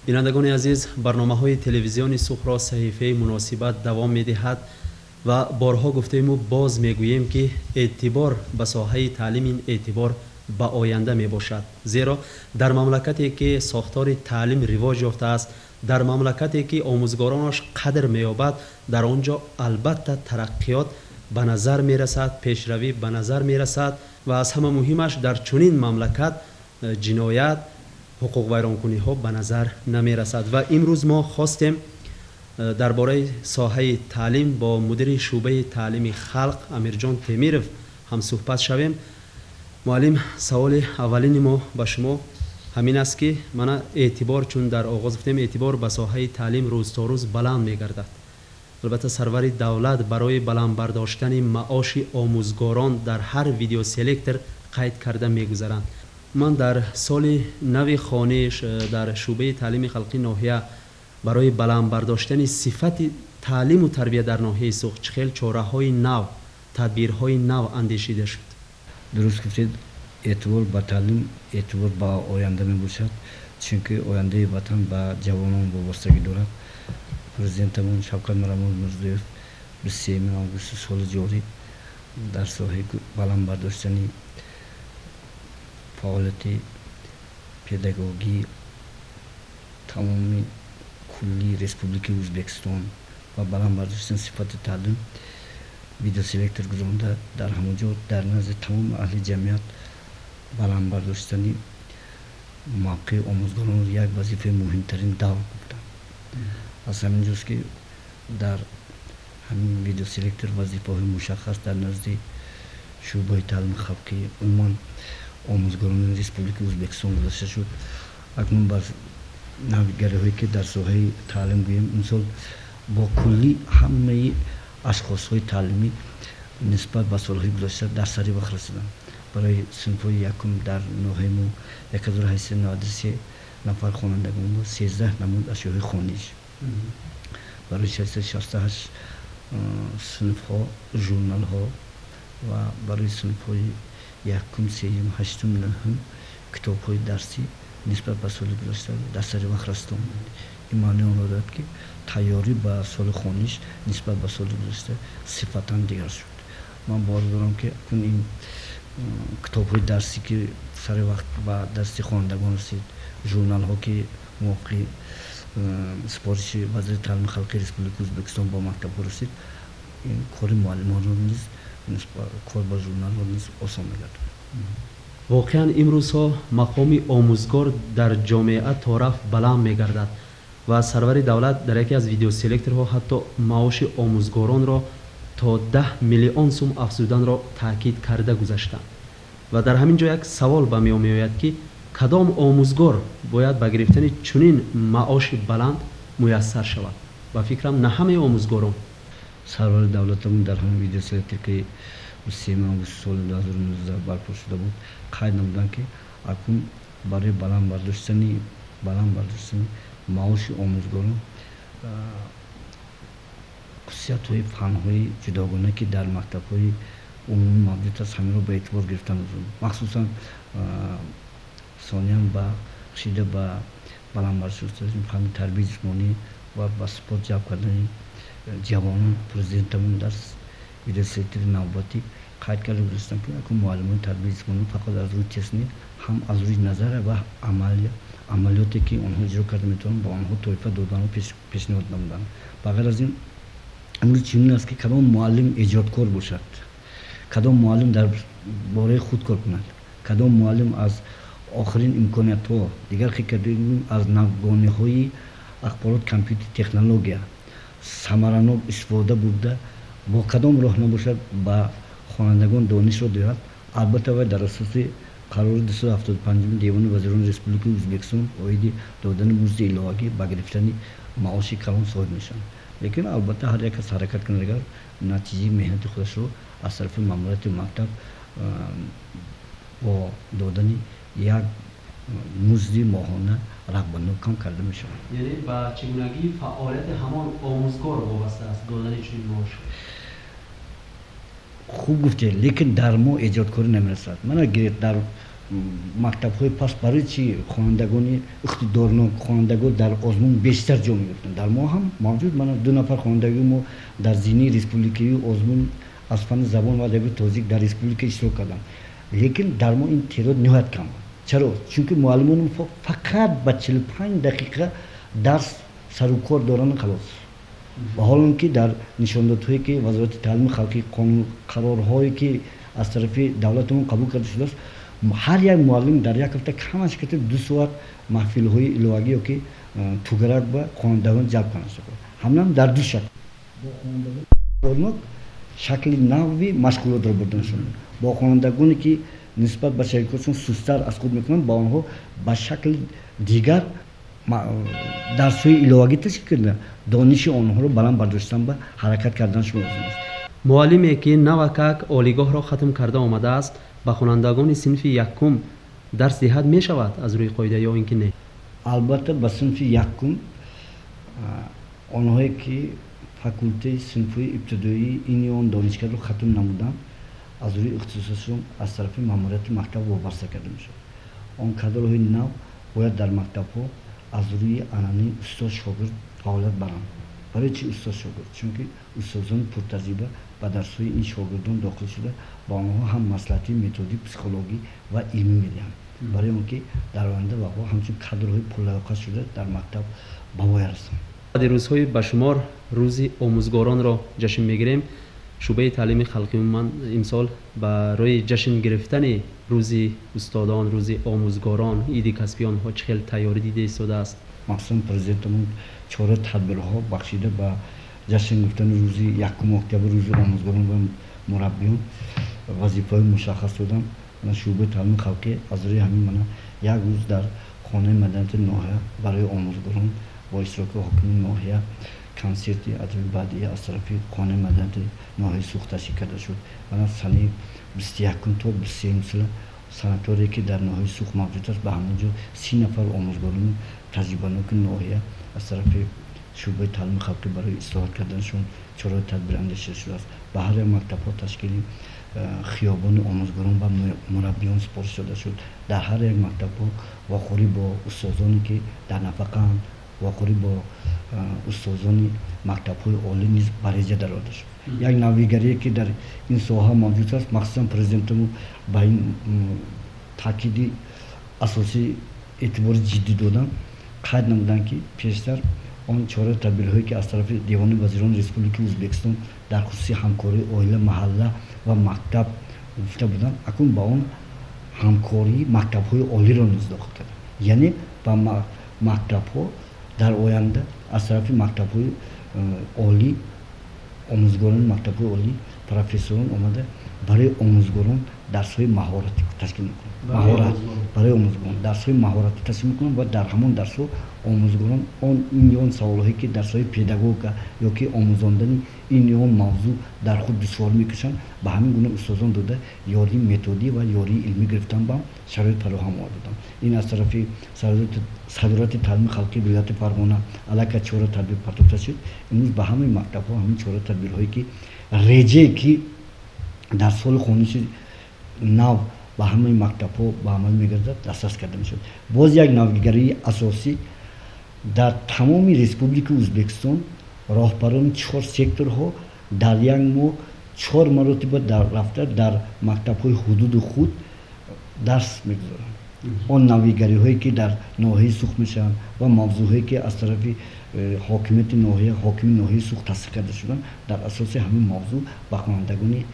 Бинандагони азиз, барномаҳои телевизиони Суғдро саҳифаи муносибат давом медиҳад ва борҳо гуфтему боз мегӯем, ки эътибор ба соҳаи таълим ин эътибор ба оянда мебошад. Зеро дар мамлакате ки сохтори таълим ривоҷ ёфтааст, дар мамлакате ки омӯзгоронаш қадр меёбад, дар он ҷо албатта тараққиёт ба назар мерасад, пешравӣ ба назар мерасад ва аз ҳама муҳимаш дар чунин мамлакат ҷиноят, ҳуқуқвайронкуниҳо ба назар намерасад. Ва имрӯз мо хостем дар бораи соҳаи таълим бо мудири шӯъбаи таълими халқ Амирҷон Темиров ҳамсӯҳбат шавем. Муаллим, саволи аввалини мо ба шумо ҳамин аст, ки мана эътибор, чун дар оғоз гуфтем, эътибор ба соҳаи таълим рӯз то рӯз баланд мегардад. Албатта сарвари давлат барои баланд бардоштани маоши омӯзгорон дар ҳар видеоселектор қайд карда мегузаранд. Ман дар соли нави хониш дар шӯъбаи таълими халқи ноҳия барои баланд бардоштани сифати таълиму тарбия дар ноҳияи Суғд чӣ хел чораҳои нав, тадбирҳои нав андешида шуд? Дуруст гуфтед, эътибор ба таълим эътибор ба оянда мебошад, чунки ояндаи ватан ба ҷавонон вобастагӣ дорад. Президентамон Шавкат Миромонович Мирзиёев 23 августи соли ҷорӣ дар соҳаи баланд бардоштани фаъолияти педагогӣ тамоми куллии Республикаи Ӯзбекистон ва баланд бардоштани сифати таълим видеоселектор гузаронда, дар ҳамон ҷо дар назди тамоми аҳли ҷамъият баланд бардоштани мавқеи омӯзгоронро як вазифаи муҳимтарин давр гуфтанд. Аз ҳамин ҷост, ки дар ҳамин видеоселектор вазифаҳои мушаххас дар назди шӯъбаи таълими халқӣ, умуман омӯзгорони Республикаи Ӯзбекистон гузошта шуд. Акнун бар навигариҳое ки дар соҳаи таълим гӯем, имсол бо куллӣ ҳамаи ашхосҳои таълимӣ нисбат ба солҳои гузашта дар сари вақт расиданд. Барои синфҳои якум дар ноҳияи мо 1893 нафар хонандагон буд, 13 намуд ашёҳои хониш, барои 668 синфҳо журналҳо ва барои синфҳои якум, сеюм, ҳаштум, нӯҳум китобҳои дарсӣ нисбат ба соли гузашта дар сари вақт расида омад. Ин маънои онро дорад, ки тайёрӣ ба соли хониш нисбат ба соли гузашта сифатан дигар шуд. Ман бовар дорам, ки акнун ин китобҳои дарсӣ, ки сари вақт ба дасти хонандагон расид, журналҳо, ки мувофиқи супориши вазири таълими халқи Республикаи Ӯзбекистон ба мактабҳо расид, ин кори муаллимонро низ, кор ба журналҳо низ осон мегардад. Воқеан имрӯзҳо мақоми омӯзгор дар ҷомеа торафт баланд мегардад ва сарвари давлат дар яке аз видеоселекторҳо ҳатто маоши омӯзгоронро то 10 миллион сум афзуданро таъкид карда гузаштанд. Ва дар ҳамин ҷо як савол ба миён меояд, ки кадом омӯзгор бояд ба гирифтани чунин маоши баланд муяссар шавад? Ба фикрам, на ҳамаи омӯзгорон. Сарвари давлатамон дар ҳамин видеоселектор, ки 3 августи соли 2019 барпо шуда буд, қайд намуданд, ки акнун барои баланд бардоштани маоши омӯзгорон хусусиятҳои фанҳои ҷудогона, ки дар мактабҳои умумӣ мавҷуд аст, ҳаминро ба эътибор гирифтан лозим, махсусан сониян ба шида ба баланд бардоштани фанни тарбияи ҷисмонӣ ва ба спорт ҷалб кардани ҷавонон. Президентамон дар видеоселектори навбатӣ қайд карда гузаштанд, ки акнун муаллимони тарбияи ҷисмонӣ фақат аз рӯи тест не, ҳам аз рӯи назария ва амалиёте, ки онҳо иҷро карда метавонанд, ба онҳо тоифа доданро пешниҳод намуданд. Ба ғайр аз ин, имрӯз чунин аст, ки кадом муаллим эҷодкор бошад, кадом муаллим дар бораи худ кор кунад, кадом муаллим аз охирин имкониятҳо, дигар хел аз навгониҳои ахборот, компютер, технология самаранок истифода бурда, бо кадом роҳ набошад, ба хонандагон донишро диҳад, албатта вай дар асоси қарори 275-уми Девони вазирони Республикаи Ӯзбекистон оиди додани музди иловагӣ ба гирифтани маоши калон соҳиб мешаванд. Лекин албатта ҳар як кас ҳаракат кунад, агар натиҷаи меҳнати худашро аз тарафи маъмурияти мактаб бо додани як музди моҳона рағбатнок кам карда мешавад. Яъне ба чигунагии фаъолияти ҳамон омӯзгор вобаста аст додани чунин маош? Хуб гуфтед, лекин дар мо эҷодкорӣ намерасад. Мана гиред, дар Мактабҳои паст барои чи хонандагони иқтидорнок, хонандагон дар озмун бештар ҷо мегирифтанд. Дар мо ҳам мавҷуд, мана 2 нафар хонандагии мо дар зинаи республикавии озмун аз фанни забон ва адабиёти тоҷик дар республика иштирок карданд, лекин дар мо ин теъдод ниҳоят кам буд. Чаро? Чунки муаллимони фақат ба 45 дақиқа дарс сарукор доранд, халос. Ва ҳол он ки дар нишондодҳое ки Вазорати таълими халқӣ, қонун қарорҳое ки аз тарафи давлатамон қабул карда шудааст, ҳар як муаллим дар як ҳафта камаш ката 2 соат маҳфилҳои иловагӣ ё ки тугарак ба хонандагон ҷалб карда шавад. Ҳамнам дар 2 шакл. Бо хонандагон шакли нави машғулотро бурдан шуд. Бо хонандагоне ки нисбат ба шарикҳошон сустар аз худ мекунанд, ба онҳо ба шакли дигар дарсҳои иловагӣ ташкил карда, дониши онҳоро баланд бардоштан ба ҳаракат карданашон лозим аст. Муаллиме ки навакак олигоҳро хатм карда омадааст, ба хонандагони синфи якум дарс диҳад мешавад аз рӯи қоида ё ин ки не? Албатта, ба синфи якум онҳое ки факултаи синфҳои ибтидоии ин ё он донишгоҳро хатм намуданд, аз рӯи ихтисосшон аз тарафи маъмурияти мактаб вобаста карда мешавад. Он кадрҳои нав бояд дар мактабҳо аз рӯи анъанаи устод шогирд фаъолият баранд. Барои чи устод шогирд? Чунки устодони пуртаҷриба ба дарсҳои ин шогирдон дохил шуда, ба онҳо ҳам маслиҳати методӣ, психологӣ ва илмӣ медиҳанд, барои он ки дар оянда ваҳо ҳамчун кадрҳои пурлаёқат шуда дар мактаб ба воя расанд. Баъди рӯзҳои ба шумор рӯзи омӯзгоронро ҷашн мегирем. Шӯъбаи таълими халқи умуман имсол барои ҷашн гирифтани рӯзи устодон, рӯзи омӯзгорон, иди касбии онҳо чӣ хел тайёрӣ дида истодааст? Махсусан президентамон чора тадбирҳо бахшида ба ҷашн гирифтани рӯзи 1 октябр, рӯзи омӯзгорон ва мураббиён вазифаҳои мушаххас доданд. Шӯъбаи таълими халқӣ аз рӯи ҳамин мана як рӯз дар хонаи маданияти ноҳия барои омӯзгорон бо иштироки ҳокими ноҳия консерти адаби бадиӣ аз тарафи хонаи маданияти ноҳияи Суғд ташкил карда шуд. Мана санаи 21 то 23 сола санаторие ки дар ноҳияи Суғд мавҷуд аст, ба ҳамон ҷо 30 нафар омӯзгорони таҷрибаноки ноҳия аз тарафи шӯъбаи таълими халқӣ барои истироҳат карданашон чораҳои тадбир андешида шудааст. Ба ҳар як мактабҳо ташкили хиёбони омӯзгорон ва мураббиён супориш дода шуд. Дар ҳар як мактабҳо вохӯрӣ бо устозоне ки дар нафақаанд, вохӯрӣ бо устозони мактабҳои олӣ низ ба реҷа дароварда шуд. Як навигарие ки дар ин соҳа мавҷуд аст, махсусан президентамон ба ин таъкиди асосӣ эътибори ҷиддӣ доданд, қайд намуданд ки пештар он чора тадбирҳое ки аз тарафи Девони вазирони Республикаи Ӯзбекистон дар хусуси ҳамкории оила, маҳалла ва мактаб гуфта буданд, акнун ба он ҳамкории мактабҳои олиро низ дохил карданд. Яъне ба мактабҳо дар оянда аз тарафи мактабҳои олӣ, омӯзгорони мактабҳои олӣ, профессорон омада барои омӯзгорон дарсҳои маҳоратӣ ташкил мекунанд. Маҳорат барои омӯзгорон дарсҳои маҳоратӣ ташкил мекунанд ва дар ҳамон дарсҳо омӯзгорон он ин ё он саволҳое ки дар соҳаи педагогика ё ки омӯзондани ин ё он мавзӯъ дар худ душвор мекашанд, ба ҳамин гуна устозон дода ёрии методӣ ва ёрии илмӣ гирифтан ба шароит фароҳам оварданд. Ин аз тарафи садорати таълими халқии вилояти Фарғона аллакай чора тадбир партофта шуд. Имрӯз ба ҳамаи мактабҳо ҳамин чора тадбирҳое ки реҷае ки дар соли хониши нав ба ҳамаи мактабҳо ба амал мегардад, дастрас карда мешавад. Боз як навигарии асосӣ дар тамоми Республикаи Ӯзбекистон роҳбарони 4 секторҳо дар як моҳ 4 маротиба дар рафта дар мактабҳои ҳудуди худ дарс мегузоранд. Он навигариҳое ки дар ноҳияи Суғд мешаванд ва мавзӯъҳое ки аз тарафи ҳокимияти ноҳия, ҳокими ноҳияи Суғд тасдиқ карда шуданд, дар асоси ҳамин мавзӯъ ба хонандагони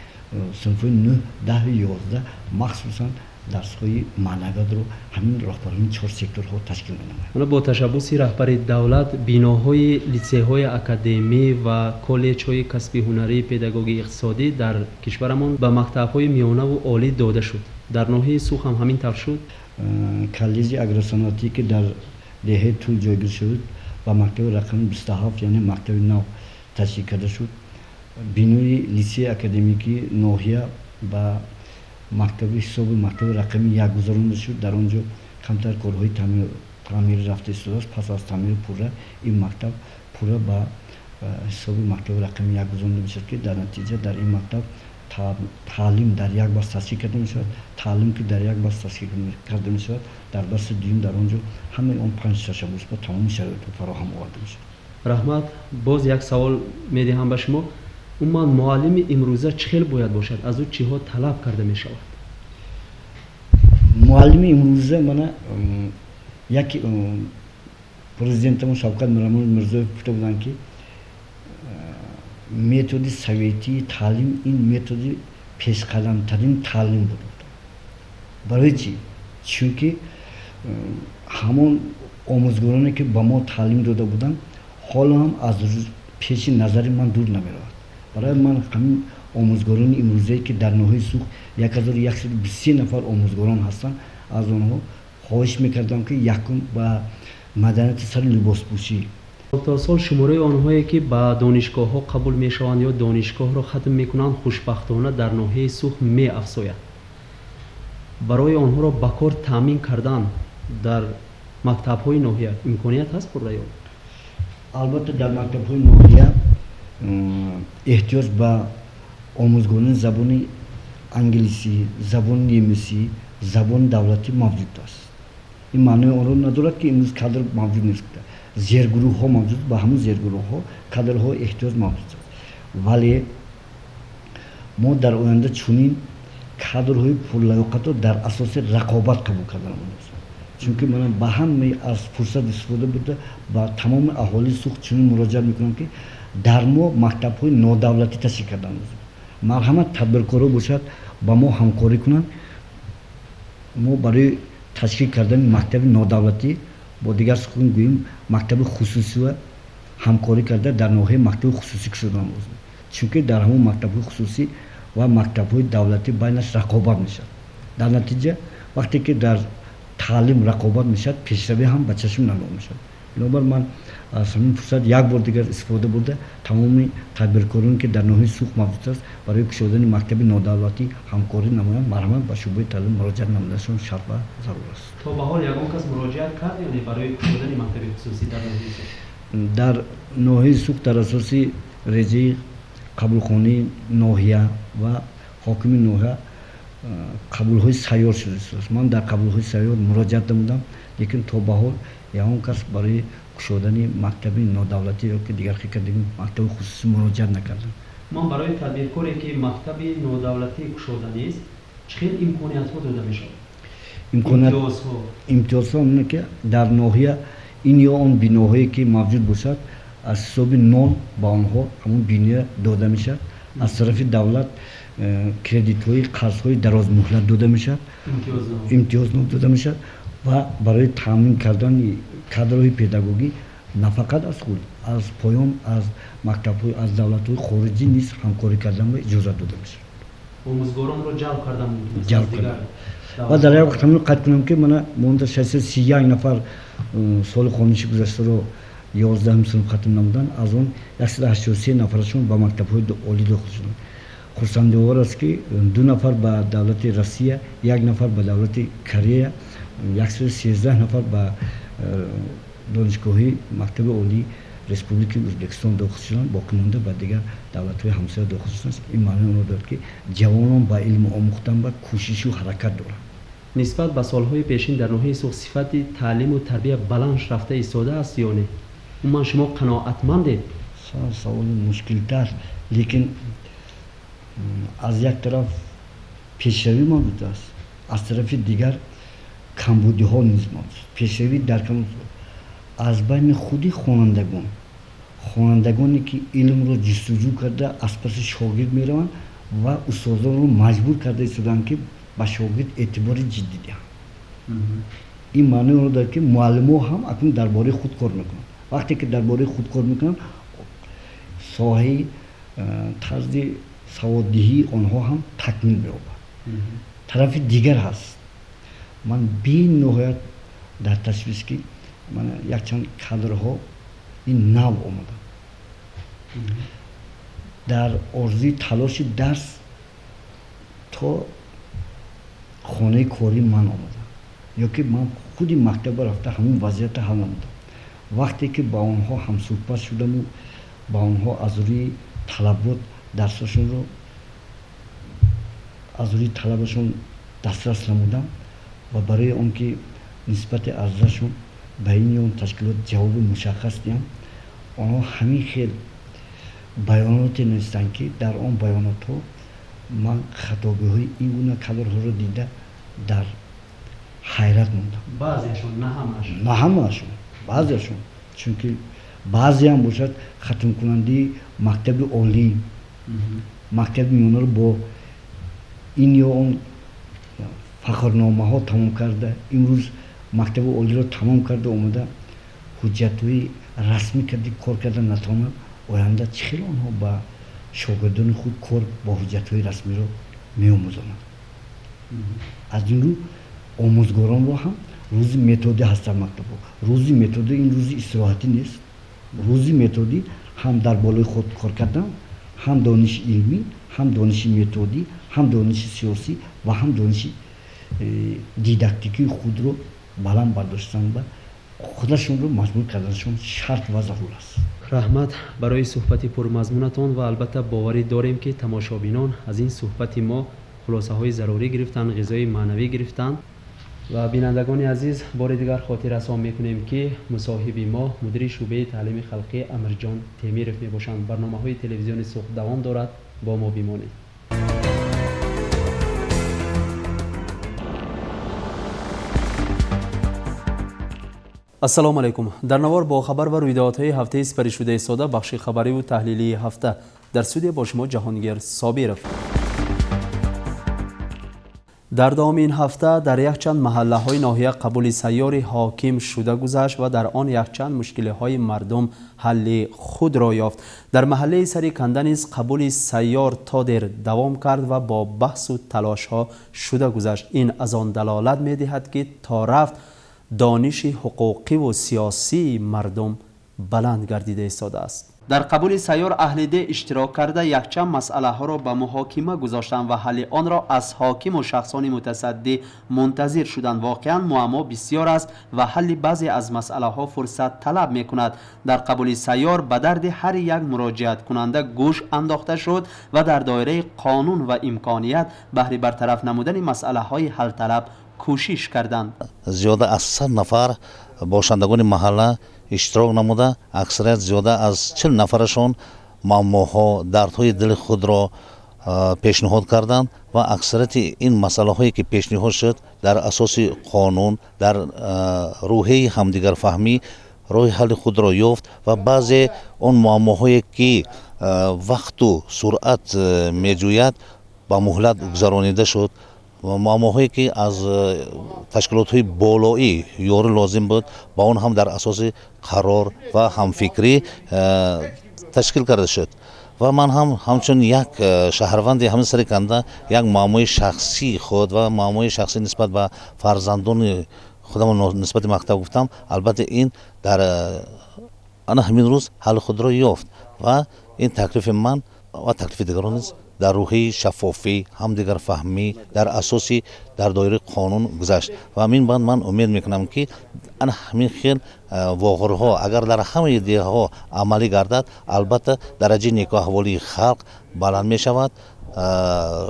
синфҳои 9, 10, 11 махсусан дарсҳои маънавиятро ҳамин роҳбарони 4 секторҳо ташкил менамоянд. Ана бо ташаббуси раҳбари давлат биноҳои литсейҳои академӣ ва коллеҷҳои касби ҳунарӣ, педагогӣ, иқтисодӣ дар кишварамон ба мактабҳои миёнаву олӣ дода шуд. Дар ноҳияи Суғд ҳам ҳамин тавр шуд? Коллеҷи агросаноатӣ ки дар деҳаи Тул ҷойгир шуд, ба мактаби рақами 27, яъне мактаби нав ташкил карда шуд. Бинои литсейи академикии ноҳия ба мактаби ҳисоби мактаби рақами 1 гузаронда шуд. Дар он ҷо камтар корҳои таъмирӣ рафта истодааст. Пас аз таъмири пурра ин мактаб пурра ба ҳисоби мактаби рақами 1 гузаронда мешавад, ки дар натиҷа дар ин мактаб Таълим дар як баст ташкил карда мешавад. Таълим ки дар як баст ташкил карда мешавад, дар басти дуюм дар он ҷо ҳамаи он 5 ташаббус ба тамоми шароитҳо фароҳам оварда мешавад. Раҳмат. Боз як савол медиҳам ба шумо. Умуман муаллими имрӯза чӣ хел бояд бошад? Аз ӯ чиҳо талаб карда мешавад? Муаллими имрӯза мана яке президентамон Шавкат Мирзиёев гуфта буданд, ки методи советии таълим ин методи пешқадамтарин таълим буд. Барои чӣ? Чунки ҳамон омӯзгороне, ки ба мо таълим дода буданд, ҳоло ҳам аз пеши назари ман дур намеравад. Барои ман ҳамин омӯзгорони имрӯзае, ки дар ноҳияи Суғд 1123 нафар омӯзгорон ҳастанд, аз онҳо хоҳиш мекардам, ки якум ба маданияти сари либоспӯшӣ. То сол шумораи онҳое, ки ба донишгоҳҳо қабул мешаванд ё донишгоҳро хатм мекунанд, хушбахтона дар ноҳияи Суғд меафзояд. Барои онҳоро ба кор таъмин кардан дар мактабҳои ноҳия имконият ҳаст пурра ё? Албатта, дар мактабҳои ноҳия эҳтиёҷ ба омӯзгорони забони англисӣ, забони немисӣ, забони давлатӣ мавҷуд аст. Ин маънои онро надорад, ки имрӯз кадр мавҷуд нест. Зергурӯҳҳо мавҷуд, ба ҳамон зергурӯҳҳо кадрҳо эҳтиёҷ мавҷуд аст, вале мо дар оянда чунин кадрҳои пурлаёқатро дар асоси рақобат қабул кардан лозим. Чунки ман ба ҳамаи аз фурсат истифода бурда ба тамоми аҳолии Суғд чунин муроҷиат мекунам, ки дар мо мактабҳои нодавлатӣ ташкил кардан лозим. Марҳамат, тадбиркорҳо бошад, ба мо ҳамкорӣ кунанд. Мо барои ташкил кардани мактаби нодавлатӣ, бо дигар сухан гӯем, мактаби хусусӣ ҳамкорӣ карда, дар ноҳияи мактаби хусусӣ кушодан лозим, чунки дар ҳамон мактабҳои хусусӣ ва мактабҳои давлатӣ байнаш рақобат мешавад. Дар натиҷа, вақте ки дар таълим рақобат мешавад, пешравӣ ҳам ба чашм нигоҳ мешавад. Бинобар ман аз ҳамин фурсат як бор дигар истифода бурда тамоми тадбиркороне, ки дар ноҳияи Суғд мавҷуд аст, барои кушодани мактаби нодавлатӣ ҳамкорӣ намоянд, марҳамат, ба шӯъбаи таълим муроҷиат намуданашон шарт ва зарур аст. То ба ҳол ягон кас муроҷиат кард ё не барои кушодани мактаби хусусӣ дар ноҳияи Суғд? Дар ноҳияи Суғд дар асоси реҷаи қабулхонаи ноҳия ва ҳокими ноҳия қабулҳои сайёр шудааст. Ман дар қабулҳои сайёр муроҷиат намудам, лекин то ба ҳол ягон кас барои кушодани мактаби нодавлатӣ ё ки дигар хел кардагӣ мактаби хусусӣ муроҷиат накардам. Ман барои тадбиркоре, ки мактаби нодавлатӣ кушоданист, чӣ хел имкониятҳо дода мешавад? Имтиёзҳо? Имтиёзҳо оне, ки дар ноҳия ин ё он биноҳое, ки мавҷуд бошад, аз ҳисоби нол ба онҳо ҳамон биноя дода мешавад. Аз тарафи давлат кредитҳои қарзҳои дарозмуҳлат дода мешавад, имтиёзнок дода мешавад ва барои таъмин кардани кадрҳои педагогӣ на фақат аз худ, аз поён, аз мактабҳои, аз давлатҳои хориҷӣ низ ҳамкорӣ кардан ба иҷозат дода мешавад. Омӯзгоронро ҷалб кардан мумкин аст. Ҷалб кардан. Ва дар як вақт ҳамин қайд кунам, ки мана монда 631 нафар соли хониши гузаштаро 11-ум синф хатм намуданд, аз он 183 нафарашон ба мактабҳои олӣ дохил шуданд. Хурсандиовар аст, ки 2 нафар ба давлати Россия, 1 нафар ба давлати Корея, 113 нафар ба донишгоҳи мактаби олии Республикаи Ӯзбекистон дохил шуданд, боқӣ монда ба дигар давлатҳои ҳамсоя дохил шуданд. Ин маънои онро дорад, ки ҷавонон ба илму омӯхтан ба кӯшишу ҳаракат доранд. Нисбат ба солҳои пешин дар ноҳияи Суғд сифати таълиму тарбия баланд рафта истодааст ё не? Умуман шумо қаноатмандед? Саволи мушкилтар, лекин аз як тараф пешравӣ мавҷуд аст, аз тарафи дигар камбудиҳо низ мавҷуд. Пешравӣ дар аз байни худи хонандагон, хонандагоне, ки илмро ҷустуҷӯ карда, аз паси шогирд мераванд ва устозонро маҷбур карда истоданд, ки ба шогирд эътибори ҷиддӣ диҳанд. Ин маънои онро дорад, ки муаллимҳо ҳам акнун дар бораи худ кор мекунанд. Вақте ки дар бораи худ кор мекунанд, соҳаи тарзи саводдиҳии онҳо ҳам такмил меёбад. Тарафи дигар ҳаст, ман бениҳоят дар ташвиш, ки мана якчанд кадрҳо ин нав омаданд, дар орзуи талоши дарс то хонаи кори ман омадам ё ки ман худи мактаба рафта ҳамон вазъиятро ҳал намудам. Вақте ки ба онҳо ҳамсӯҳбат шудаму ба онҳо аз рӯи талабот дарсашонро Аз рӯи талабашон дастрас намудам ва барои он ки нисбати арзашон ба ин ё он ташкилот ҷавоби мушаххас диҳам, онҳо ҳамин хел баёноте навистанд, ки дар он баёнотҳо ман хатогиҳои ин гуна кадрҳоро дида дар ҳайрат мондам. Баъзеашон, на ҳамаашон. На ҳамаашон, баъзеашон, чунки баъзеам бошад хатмкунандаи мактаби олӣ, мактаби миёнаро бо ин ё он фахрномаҳо тамом карда, имрӯз мактаби олиро тамом карда омада, ҳуҷҷатҳои расмӣ карди кор карда натавонанд, оянда чӣ хел онҳо ба шогирдони худ кор бо ҳуҷҷатҳои расмиро меомӯзонанд? Аз ин рӯ омӯзгоронро ҳам рӯзи методӣ ҳастанд мактабҳо. Рӯзи методӣ ин рӯзи истироҳатӣ нест. Рӯзи методӣ ҳам дар болои худ кор кардан, ҳам дониши илмӣ, ҳам дониши методӣ, ҳам дониши сиёсӣ ва ҳам дониши дидактикии худро баланд бардоштан ва худашонро маҷбур карданашон шарт ва зарур аст. Раҳмат барои суҳбати пурмазмунатон ва албатта боварӣ дорем, ки тамошобинон аз ин суҳбати мо хулосаҳои зарурӣ гирифтанд, ғизои маънавӣ гирифтанд. Ва бинандагони азиз, бори дигар хотиррасон мекунем, ки мусоҳиби мо мудири шӯъбаи таълими халқӣ Амирҷон Темиров мебошанд. Барномаҳои телевизиони Суғд давом дорад, бо мо бимонед. Ассалому алайкум. Дар навор бо хабар ва рӯйдодҳои ҳафтаи сипаришуда истода бахши хабариву таҳлилии ҳафта. Дар студия бо шумо Ҷаҳонгир Собиров. Дар давоми ин ҳафта дар якчанд маҳаллаҳои ноҳия қабули сайёри ҳоким шуда гузашт ва дар он якчанд мушкилиҳои мардум ҳалли худро ёфт. Дар маҳаллаи Сари Канда низ қабули сайёр то дер давом кард ва бо баҳсу талошҳо шуда гузашт. Ин аз он далолат медиҳад, ки то рафт дониши ҳуқуқиву сиёсии мардум баланд гардида истодааст. Дар қабули сайёр аҳли деҳ иштирок карда якчанд масъалаҳоро ба муҳокима гузоштанд ва ҳалли онро аз ҳокиму шахсони мутасаддӣ мунтазир шуданд. Воқеан муаммо бисёр аст ва ҳалли баъзе аз масъалаҳо фурсат талаб мекунад. Дар қабули сайёр ба дарди ҳар як муроҷиаткунанда гӯш андохта шуд ва дар доираи қонун ва имконият баҳри бартараф намудани масъалаҳои ҳалталаб кӯшиш карданд. Зиёда аз 100 нафар бошандагони маҳалла иштирок намуда, аксарият зиёда аз 40 нафарашон муаммоҳо, дардҳои дили худро пешниҳод карданд ва аксарияти ин масъалаҳое ки пешниҳод шуд дар асоси қонун, дар рӯҳияи ҳамдигарфаҳмӣ роҳи ҳалли худро ёфт ва баъзе он муаммоҳое ки вақту суръат меҷӯяд ба муҳлат гузаронида шуд. Муаммоҳое ки аз ташкилотҳои болоӣ ёрӣ лозим буд, ба он ҳам дар асоси қарор ва ҳамфикрӣ ташкил карда шуд. Ва ман ҳам ҳамчун як шаҳрванди ҳамин Сари Канда як муаммои шахсии худ ва муаммои шахсӣ нисбат ба фарзандони худам нисбати мактаб гуфтам, албатта ин дар ана ҳамин рӯз ҳалли худро ёфт ва ин таклифи ман ва таклифи дигарон низ дар рӯҳияи шаффофӣ, ҳамдигарфаҳмӣ дар асоси дар доираи қонун гузашт. Ва ҳамин банд ман умед мекунам, ки ана ҳамин хел воғурҳо агар дар ҳамаи деҳаҳо амалӣ гардад, албатта дараҷаи некӯаҳволии халқ баланд мешавад,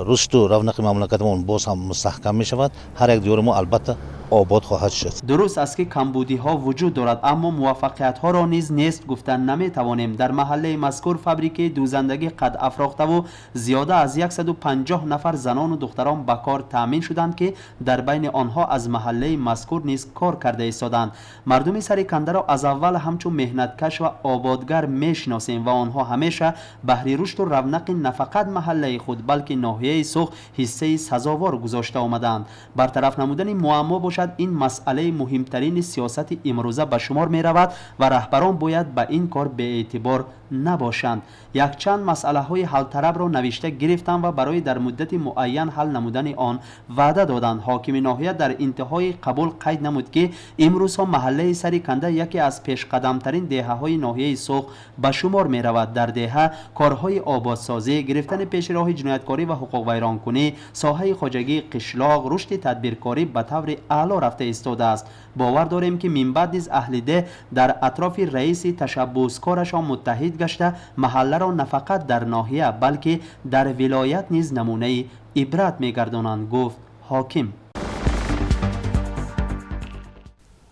рушду равнақи мамлакатамон боз ҳам мустаҳкам мешавад, ҳар як диёри мо албатта обод хоҳад шуд. Дуруст аст, ки камбудиҳо вуҷуд дорад, аммо муваффақиятҳоро низ нест гуфта наметавонем. Дар маҳаллаи мазкур фабрикаи дӯзандагӣ қад афрохтаву зиёда аз 150 нафар занону духтарон ба кор таъмин шуданд, ки дар байни онҳо аз маҳаллаи мазкур низ кор карда истоданд. Мардуми Сари Кандаро аз аввал ҳамчун меҳнаткаш ва ободгар мешиносем ва онҳо ҳамеша баҳри рушду равнақи на фақат маҳаллаи худ, балки ноҳияи Суғд ҳиссаи сазовор гузошта омадаанд. Бартараф намудани муаммо бошад, ин масъалаи муҳимтарини сиёсати имрӯза ба шумор меравад ва раҳбарон бояд ба ин кор беэътибор набошанд. Якчанд масъалаҳои ҳалталабро навишта гирифтанд ва барои дар муддати муайян ҳал намудани он ваъда доданд. Ҳокими ноҳия дар интиҳои қабул қайд намуд, ки имрӯзҳо маҳаллаи Сари Канда яке аз пешқадамтарин деҳаҳои ноҳияи Суғд ба шумор меравад. Дар деҳа корҳои ободсозӣ, гирифтани пеши роҳи ҷинояткорӣ ва ҳуқуқвайронкунӣ, соҳаи хоҷагии қишлоқ, рушди тадбиркорӣ ба таври аъло рафта истодааст. Бовар дорем, ки минбаъд низ аҳли деҳ дар атрофи раиси ташаббускорашон муттаҳид гашта маҳалларо на фақат дар ноҳия, балки дар вилоят низ намунаи ибрат мегардонанд, гуфт ҳоким.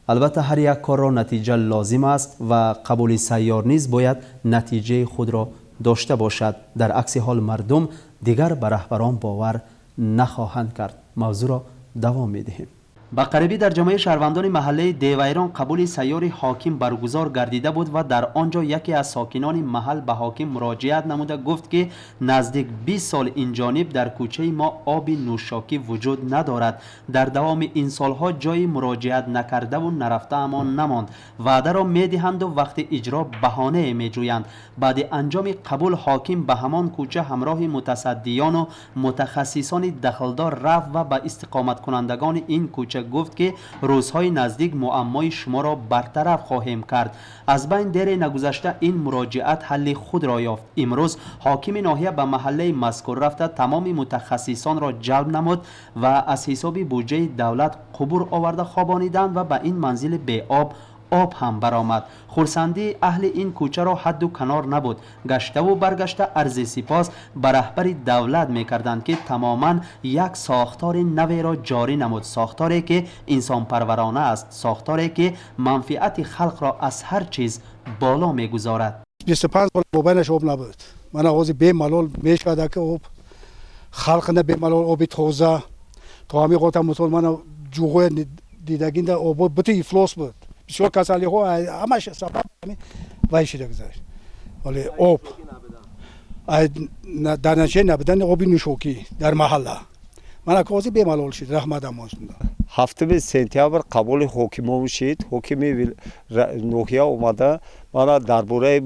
Албатта ҳар як корро натиҷа лозим аст ва қабули сайёр низ бояд натиҷаи худро дошта бошад. Дар акси ҳол мардум дигар ба раҳбарон бовар нахоҳанд кард. Мавзӯъро давом медиҳем. Ба қарибӣ дар ҷамъияи шаҳрвандони маҳаллаи Девайрон қабули сайёри ҳоким баргузор гардида буд ва дар он ҷо яке аз сокинони маҳал ба ҳоким муроҷиат намуда гуфт, ки наздик 20 сол инҷониб дар кӯчаи мо оби нӯшокӣ вуҷуд надорад. Дар давоми ин солҳо ҷои муроҷиат накардаву нарафтаамон намонд. Ваъдаро медиҳанду вақти иҷро баҳонае меҷӯянд. Баъди анҷоми қабул ҳоким ба ҳамон кӯча ҳамроҳи мутасаддиёну мутахассисони дахлдор рафт ва ба истиқоматкунандагони ин кӯча гуфт, ки рӯзҳои наздик муаммои шуморо бартараф хоҳем кард. Аз байн дере нагузашта ин муроҷиат ҳалли худро ёфт. Имрӯз ҳокими ноҳия ба маҳаллаи мазкур рафта тамоми мутахассисонро ҷалб намуд ва аз ҳисоби буҷаи давлат қубур оварда хобониданд ва ба ин манзили беоб об ҳам баромад. Хурсандии аҳли ин кӯчаро ҳадду канор набуд. Гаштаву баргашта арзи сипос ба раҳбари давлат мекарданд, ки тамоман як сохтори наверо ҷорӣ намуд, сохторе ки инсонпарварона аст, сохторе ки манфиати халқро аз ҳар чиз боло мегузорад. 25 сол мобайнаш об набуд. Мана ҳозир бемалол мешавад, ки об халқна бемалол оби тоза то ҳамин қота мисол мана ҷуғоя дидагинда обо бути ифлос буд. Бисёр касалиҳо ҳамаш сабаб вай шида гузашт. Вале об дар натиҷаи набудани оби нӯшокӣ дар маҳалла мана ҳозир бемалол шид. Раҳмат амонсунда. 7 сентябр қабули ҳокимон шид. Ҳокими ноҳия омада мана дар бораи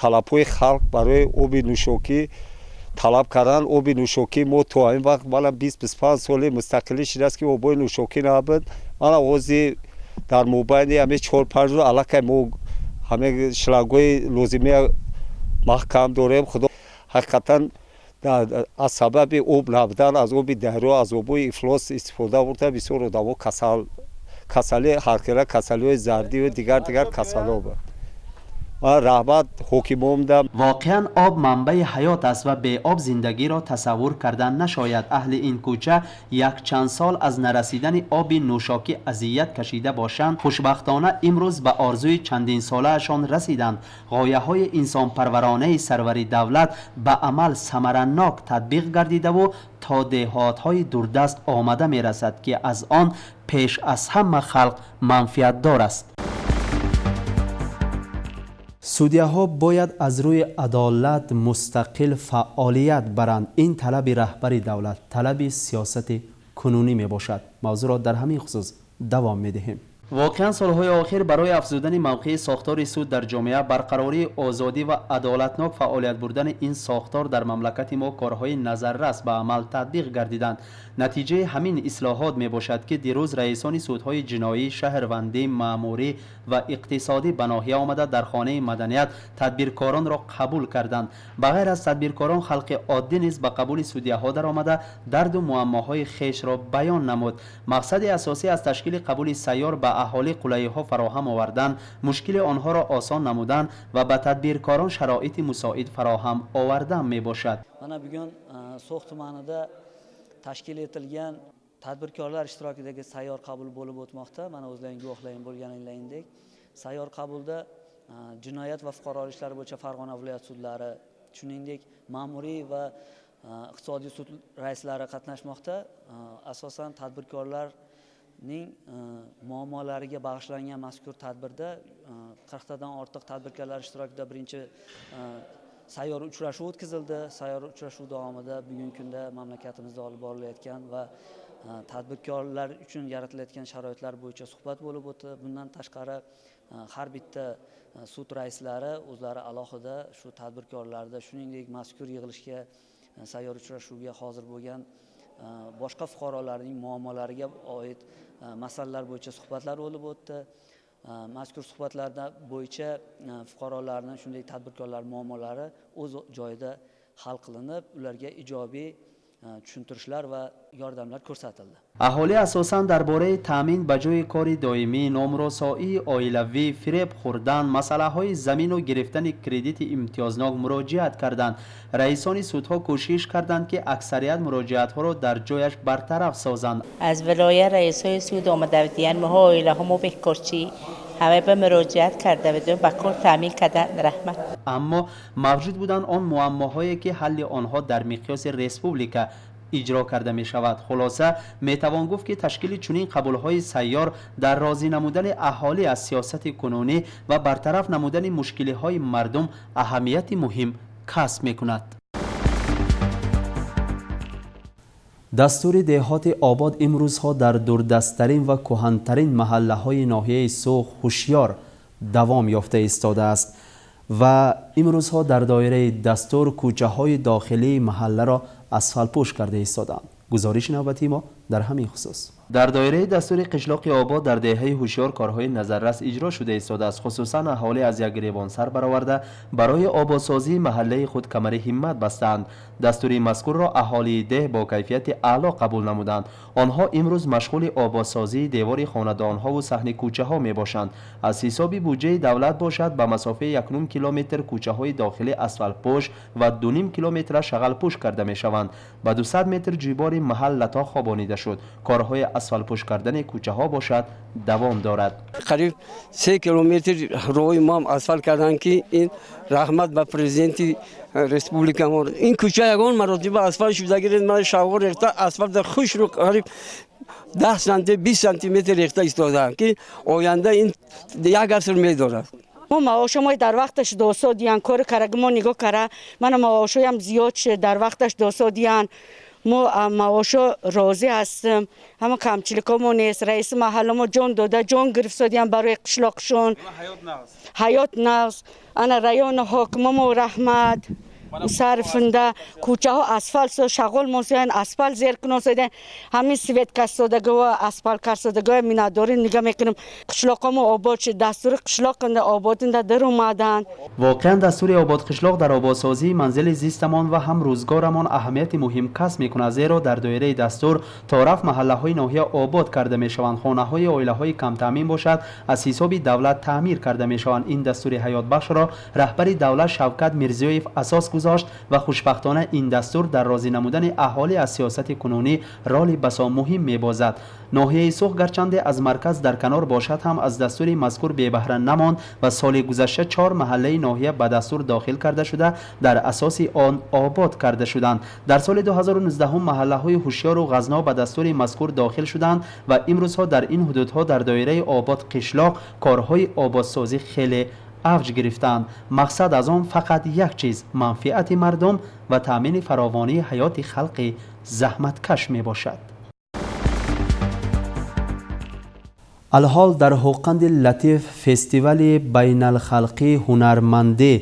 талабҳои халқ барои оби нӯшокӣ талаб кардан. Оби нӯшокӣ мо то ин вақт мана 20-25 соли мустақилӣ шидааст, ки обои нӯшокӣ набуд. Мана ҳозир дар мобайни ҳаме 4-5 рӯз аллакай мо ҳаме шлангҳои лозимия маҳкам дорем. Худо ҳақиқатан аз сабаби об набудан, аз оби дарё, аз обои ифлос истифода бурда бисёр одамо касали ҳархела касалиҳои зардию дигар дигар касалҳо буд. Раҳмат ҳокимонда. Воқеан об манбаи ҳаёт аст ва беоб зиндагиро тасаввур кардан нашояд. Аҳли ин кӯча якчанд сол аз нарасидани оби нӯшокӣ азият кашида бошанд, хушбахтона имрӯз ба орзуи чандинсолаашон расиданд. Ғояҳои инсонпарваронаи сарвари давлат ба амал самаранок татбиқ гардидаву то деҳотҳои дурдаст омада мерасад, ки аз он пеш аз ҳама халқ манфиатдор аст. Судяҳо бояд аз рӯи адолат мустақил фаъолият баранд. Ин талаби раҳбари давлат, талаби сиёсати кунунӣ мебошад. Мавзӯъро дар ҳамин хусус давом медиҳем. Воқеан солҳои охир барои афзудани мавқеи сохтори суд дар ҷомеа, барқарории озодӣ ва адолатнок фаъолият бурдани ин сохтор дар мамлакати мо корҳои назаррас ба амал татбиқ гардиданд. Натиҷаи ҳамин ислоҳот мебошад, ки дирӯз раисони судҳои ҷиноӣ, шаҳрвандӣ, маъмурӣ ва иқтисодӣ ба ноҳия омада дар хонаи маданият тадбиркоронро қабул карданд. Ба ғайр аз тадбиркорон, халқи оддӣ низ ба қабули судяҳо даромада дарду муаммоҳои хешро баён намуд. Мақсади асосӣ аз ташкили қабули сайёр ба аҳолӣ қулайиҳо фароҳам овардан, мушкили онҳоро осон намудан ва ба тадбиркорон шароити мусоид фароҳам овардан мебошад. Мана bugun So'x tumanida tashkil etilgan tadbirkorlar ishtirokidagi sayyor qabul bo'lib o'tmoqda. Mana o'zlaring guvohlaring bo'lganinglardek, sayyor qabulda jinoyat va fuqarolik ishlari bo'yicha Farg'ona viloyat sudlari, shuningdek ma'muriy va iqtisodiy sud raislari qatnashmoqda. Asosan tadbirkorlarning muammolariga bag'ishlangan mazkur tadbirda 40 tadan ortiq tadbirkorlar ishtirokida birinchi sayyor uchrashuv o'tkazildi. Sayyor uchrashuv davomida bugungi kunda mamlakatimizda olib borilayotgan va tadbirkorlar uchun yaratilayotgan sharoitlar bo'yicha suhbat bo'lib o'tdi. Bundan tashqari har bitta sud raislari o'zlari alohida shu tadbirkorlarda, shuningdek mazkur yig'ilishga, sayyor uchrashuvga hozir bo'lgan boshqa fuqarolarning muammolariga oid masalalar bo'yicha suhbatlar bo'lib o'tdi. Mazkur suhbatlarda bo'yicha fuqarolarning, shuningdek tadbirkorlar muammolari o'z joyida hal qilinib, ularga ijobiy Tushuntirishlar va yordamlar ko'rsatildi. Аҳолӣ асосан дар бораи таъмин ба ҷои кори доимӣ, номрасоии оилавӣ, фиреб хӯрдан, масъалаҳои замину гирифтани кредити имтиёзнок муроҷиат карданд. Раисони судҳо кӯшиш карданд, ки аксарият муроҷиатҳоро дар ҷояш бартараф созанд. Аз вилоя раисҳои суд омада будиянд, моҳо оилаҳо мо бекорчӣ ҳама ба муроҷиат карда будем, ба кор таъмин карданд, раҳмат. Аммо мавҷуд буданд он муаммоҳое, ки ҳалли онҳо дар миқёси республика иҷро карда мешавад. Хулоса, метавон гуфт, ки ташкили чунин қабулҳои сайёр дар розӣ намудани аҳолӣ аз сиёсати кунунӣ ва бартараф намудани мушкилиҳои мардум аҳамияти муҳим касб мекунад. Дастури деҳоти обод имрӯзҳо дар дурдасттарин ва кӯҳантарин маҳаллаҳои ноҳияи Суғд ҳушёр давом ёфта истодааст ва имрӯзҳо дар доираи дастур кӯчаҳои дохилии маҳалларо асфалтпӯш карда истодаанд. Гузориши навбатии мо дар ҳамин хусус. Дар доираи дастури қишлоқи обод дар деҳаи ҳушёр корҳои назаррас иҷро шуда истодааст. Хусусан аҳолӣ аз як гиребон сар бароварда барои ободсозии маҳаллаи худ камари ҳиммат бастаанд. Дастури мазкурро аҳолии деҳ бо кайфияти аъло қабул намуданд. Онҳо имрӯз машғули ободсозии девори хонадонҳову саҳни кӯчаҳо мебошанд. Аз ҳисоби буҷаи давлат бошад, ба масофаи 1,5 километр кӯчаҳои дохилӣ асфалтпӯш ва 2,5 километра шағалпӯш карда мешаванд. Ба 200 метр ҷӯйбори маҳал лато хобонида шуд. Корҳои асфалтпӯш кардани кӯчаҳо бошад давом дорад. Қариб 3 километр роҳи мо асфалт карданд, ки ин раҳмат ба президенти республикамон. Ин кӯча ягон маротиба асфалт шуда гиред, ман шавғор рехта асфалт хушрӯ қариб 10 санти 20 сантиметр рехта истодаанд, ки оянда ин як аср медорад. Мо маошамои дар вақташ досо диҳанд, кори караги мо нигоҳ кара, мана маошоям зиёд шуд, дар вақташ досо диҳанд. Мо маошо розӣ ҳастем, ҳама камчиликомо нест. Раиси маҳалла мо ҷон дода, ҷон гирифтодиям барои қишлоқшон. Ҳаёт нағз. Ана райони ҳокимамо раҳмат. Сарфинда кӯчаҳо асфалт шағол монсоянд, асфалт зер кунонсоянд. Ҳамин свет касодагиво, асфалт касодагиво миннатдорӣ нигаҳ мекунем. Қишлоқомо обод шуд, дастури қишлоқинда ободинда дар омаданд. Воқеан дастури обод қишлоқ дар ободсозии манзили зистамон ва ҳам рӯзгорамон аҳамияти муҳим касб мекунад, зеро дар доираи дастур то рафт маҳаллаҳои ноҳия обод карда мешаванд. Хонаҳои оилаҳои камтаъмин бошад, аз ҳисоби давлат таъмир карда мешаванд. Ин дастури ҳаётбахшро раҳбари давлат Шавкат Мирзиёев асос гузошт ва хушбахтона ин дастур дар розӣ намудани аҳолӣ аз сиёсати кунунӣ роли басо муҳим мебозад. Ноҳияи Суғд гарчанде аз марказ дар канор бошад ҳам аз дастури мазкур бебаҳра намонд ва соли гузашта 4 маҳаллаи ноҳия ба дастур дохил карда шуда дар асоси он обод карда шуданд. Дар соли 2019 маҳаллаҳои ҳушёру Ғазно ба дастури мазкур дохил шуданд ва имрӯзҳо дар ин ҳудудҳо дар доираи обод қишлоқ корҳои ободсозӣ хеле авҷ гирифтаанд. Мақсад аз он фақат як чиз: манфиати мардум ва таъмини фаровонии ҳаёти халқи заҳматкаш мебошад. Алҳол дар Ҳуқанди Латиф фестивали байналхалқии ҳунармандӣ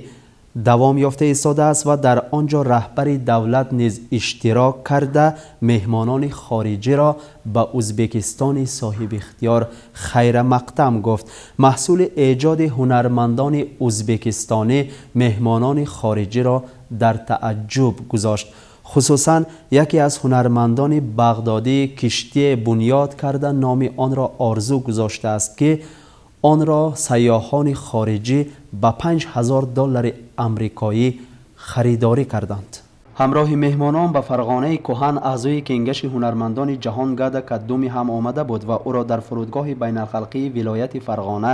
давом ёфта истодааст ва дар он ҷо раҳбари давлат низ иштирок карда меҳмонони хориҷиро ба Ӯзбекистони соҳибихтиёр хайрамақдам гуфт. Маҳсули эҷоди ҳунармандони ӯзбекистонӣ меҳмонони хориҷиро дар тааҷҷуб гузошт. Хусусан яке аз ҳунармандони бағдодӣ киштие бунёд карда номи онро орзу гузоштааст, ки онро сайёҳони хориҷӣ ба $5000 амрикоӣ харидорӣ карданд. Ҳамроҳи меҳмонон ба Фарғонаи кӯҳан аъзои кенгаши ҳунармандони ҷаҳон Гада Каддуми ҳам омада буд ва ӯро дар фурудгоҳи байналхалқии вилояти Фарғона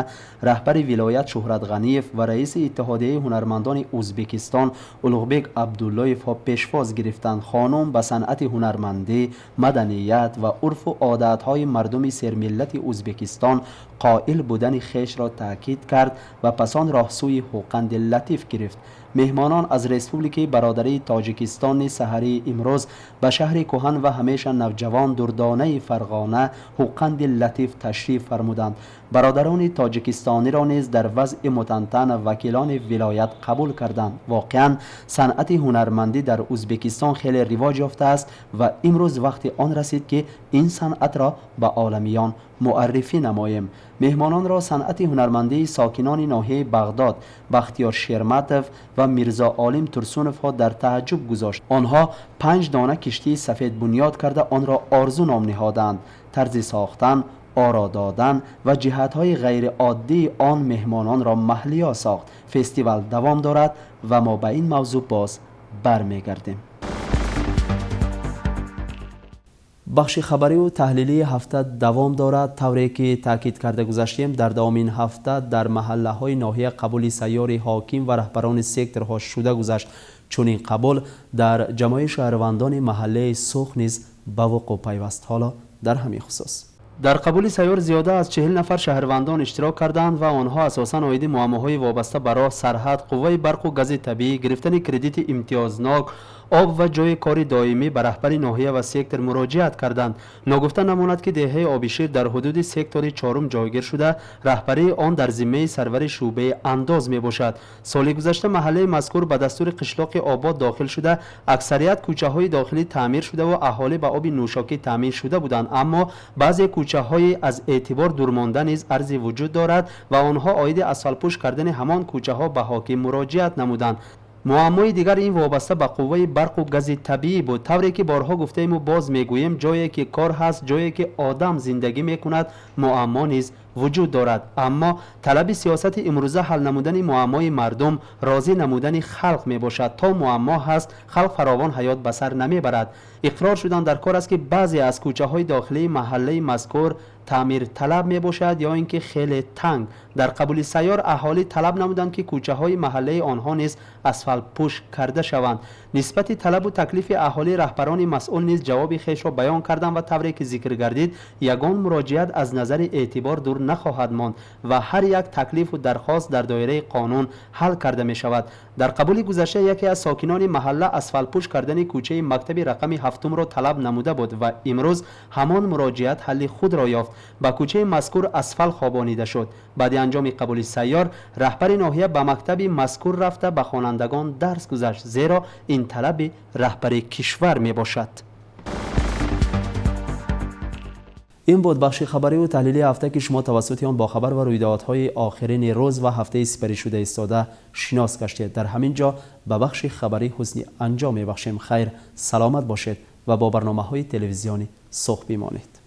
раҳбари вилоят Шуҳрат Ғаниев ва раиси иттиҳодияи ҳунармандони Ӯзбекистон Улуғбек Абдуллоевҳо пешвоз гирифтанд. Хонум ба санъати ҳунармандӣ, маданият ва урфу одатҳои мардуми сермиллати Ӯзбекистон қоил будани хешро таъкид кард ва пас он роҳсӯи Ҳуқанди Латиф гирифт. Меҳмонон аз Республикаи бародарии Тоҷикистони саҳарии имрӯз ба шаҳри кӯҳан ва ҳамеша навҷавон дурдонаи Фарғона Ҳуқанди Латиф ташриф фармуданд. Бародарони тоҷикистониро низ дар вазъи мутантан вакилони вилоят қабул карданд. Воқеан санъати ҳунармандӣ дар Ӯзбекистон хеле ривоҷ ёфтааст ва имрӯз вақти он расид, ки ин санъатро ба оламиён муаррифӣ намоем. Меҳмононро санъати ҳунармандии сокинони ноҳияи Бағдод Бахтиёр Шерматов ва Мирзо Олим Турсуновҳо дар тааҷҷуб гузошт. Онҳо 5 дона киштии сафед бунёд карда онро орзу ном ниҳоданд. Тарзи сохтан, оро додан ва ҷиҳатҳои ғайриоддии он меҳмононро маҳлиё сохт. Фестивал давом дорад ва мо ба ин мавзӯъ боз бармегардем. Бахши хабариву таҳлилии ҳафта давом дорад. Тавре ки таъкид карда гузаштем, дар давоми ин ҳафта дар маҳаллаҳои ноҳия қабули сайёри ҳоким ва раҳбарони секторҳо шуда гузашт. Чунин қабул дар ҷамоаи шаҳрвандони маҳаллаи Сух низ ба вуқӯъ пайваст. Ҳоло дар ҳамин хусус дар қабули сайёр зиёда аз 40 нафар шаҳрвандон иштирок карданд ва онҳо асосан оиди муаммоҳои вобаста ба роҳ, сарҳад, қувваи барқу гази табиӣ, гирифтани кредити имтиёзнок, об ва ҷойи кори доимӣ ба раҳбари ноҳия ва сектор муроҷиат карданд. Ногуфта намонад, ки деҳаи Обишир дар ҳудуди сектори чорум ҷойгир шуда, раҳбарии он дар зиммаи сарвари шӯъбаи андоз мебошад. Соли гузашта маҳаллаи мазкур ба дастури қишлоқи обод дохил шуда, аксарият кӯчаҳои дохилӣ таъмир шудаву аҳолӣ ба оби нӯшокӣ таъмин шуда буданд, аммо баъзе кӯчаҳои аз эътибор дурмонда низ арзи вуҷуд дорад ва онҳо оиди асфалтпӯш кардани ҳамон кӯчаҳо ба ҳоким муроҷиат намуданд. Муаммои дигар ин вобаста ба қувваи барқу гази табиӣ буд. Тавре ки борҳо гуфтаему боз мегӯем, ҷое ки кор ҳаст, ҷое ки одам зиндагӣ мекунад, муаммо низ вуҷуд дорад. Аммо талаби сиёсати имрӯза ҳал намудани муаммои мардум, розӣ намудани халқ мебошад. То муаммо ҳаст, халқ фаровон ҳаёт ба сар намебарад. Иқрор шудан дар кор аст, ки баъзе аз кӯчаҳои дохилии маҳаллаи мазкур таъмирталаб мебошад ё ин ки хеле танг. Дар қабули сайёр аҳолӣ талаб намуданд, ки кӯчаҳои маҳаллаи онҳо низ асфалтпӯш карда шаванд. Нисбати талабу таклифи аҳолӣ раҳбарони масъул низ ҷавоби хешро баён карданд ва тавре ки зикр гардид, ягон муроҷиат аз назари эътибор дур нахоҳад монд ва ҳар як таклифу дархост дар доираи қонун ҳал карда мешавад. Дар қабули гузашта яке аз сокинони маҳалла асфалтпӯш кардани кӯчаи мактаби рақами 7-ро талаб намуда буд ва имрӯз ҳамон муроҷиат ҳалли худро ёфт. Ба кӯчаи мазкур асфалт хобонида шуд. Баъди анҷоми қабули сайёр раҳбари ноҳия ба мактаби мазкур рафта ба хонандагон дарс гузашт, зеро ин талаби раҳбари кишвар мебошад. Ин буд бахши хабариву таҳлилии ҳафта, ки шумо тавассути он бо хабар ва рӯйдодҳои охирини рӯз ва ҳафтаи сипаришуда истода шинос гаштед. Дар ҳамин ҷо ба бахши хабарӣ ҳусни анҷом мебахшем. Хайр, саломат бошед ва бо барномаҳои телевизиони Сух бимонед.